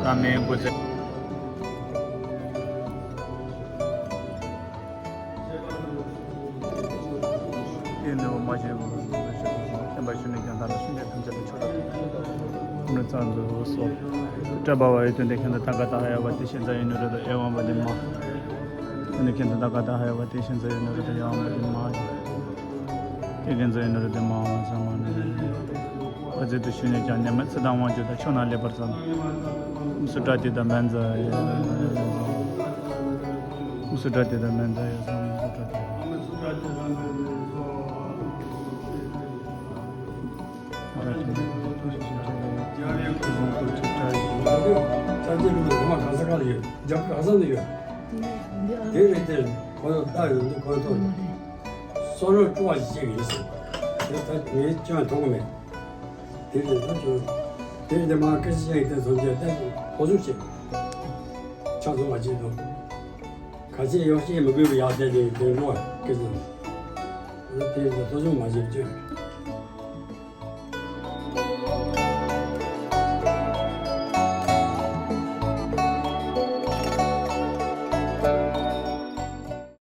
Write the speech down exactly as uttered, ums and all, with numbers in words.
བླ་མའི་སྐུ་ཚེ། ཡེ་ནས་མ་བྱས་པར་བསྟན་པ་ཞུ་ནས་ཀྱང་ད་ལ་སུ་འདྲའི་ཐམས་ཅད་ལ་མཆོག་ཏུ་ཁོང་ནས་ཙམ་དུ་སོ། སྐྲ་འབར་བ་ཡི་དོན་དེ་ཁྱེད་དང་ཐ་ག་ད་ཧ་ཡ་བ་དེ་ཤེས་ཚ་ཡིན་ནོ་རེད་དོ་ཨེ་ཝང་བ་དེ་མ། ཨ་ནི་ཁྱེད་དང་ད་ག་ད་ཧ་ཡ་བ་དེ་ཤེས་ཚ་ཡིན་ནོ་རེད་དོ་ཨེ་ཝང་བ་དེ་མ། དེ་ཁྱེད་ཚ་ཡིན་ནོ་རེད་དོ་མ་ཟ་མ་ནི། ཨ་ཙི་དུ་ཞུས་ནས་ཀྱང་ཉི་མ་ཚེ་དང་དབང་ཕྱུག་དང་ཕྱོགས་ན་ལེགས་པར་བསམ། སུ་དྲག་དེ་དང་མན་ཛ་ཡ། སུ་དྲག་དེ་དང་མན་ཛ་ཡ་བསམ། སུ་དྲག་དེ་དང་། རྩ་འཛིན་ལུགས་ངོ་མ་གང་ས་གང་ལ་ཡོད། རྒྱབ་གང་ས་ནས་ཡོད། དེ་རེད་དེ་ཁོ་ཚོ་ལྟ་ཡོང་དུས་ཁོ་ཚོ་སོ་རོ་སྤྲོ་བ་ཞིག་ཡིན་ཟེར། དེ་ད་ངས་སྐྱོན་མཐོང་གི་མེད། དེ་རེད་ད་ཁྱོད། དེ་རེད་དེ་མ་སྐད་ཆ་ཡིན་དེ་ཚོ་འཇལ་ཏེ་ཕོ་ཟུག་བྱེད། ཆ་ཚང་བ་བྱེད་དོ། ག་ཚད་ཡོག་ཤེས་མི་དགོས་པའི་ཡག་དེ་དེ་དེ་འགྲོ་བ་སྐད་ཆ། དེ་རེད་ད་ཕོ་ཟུག་མ་བྱེད་ཁྱོད།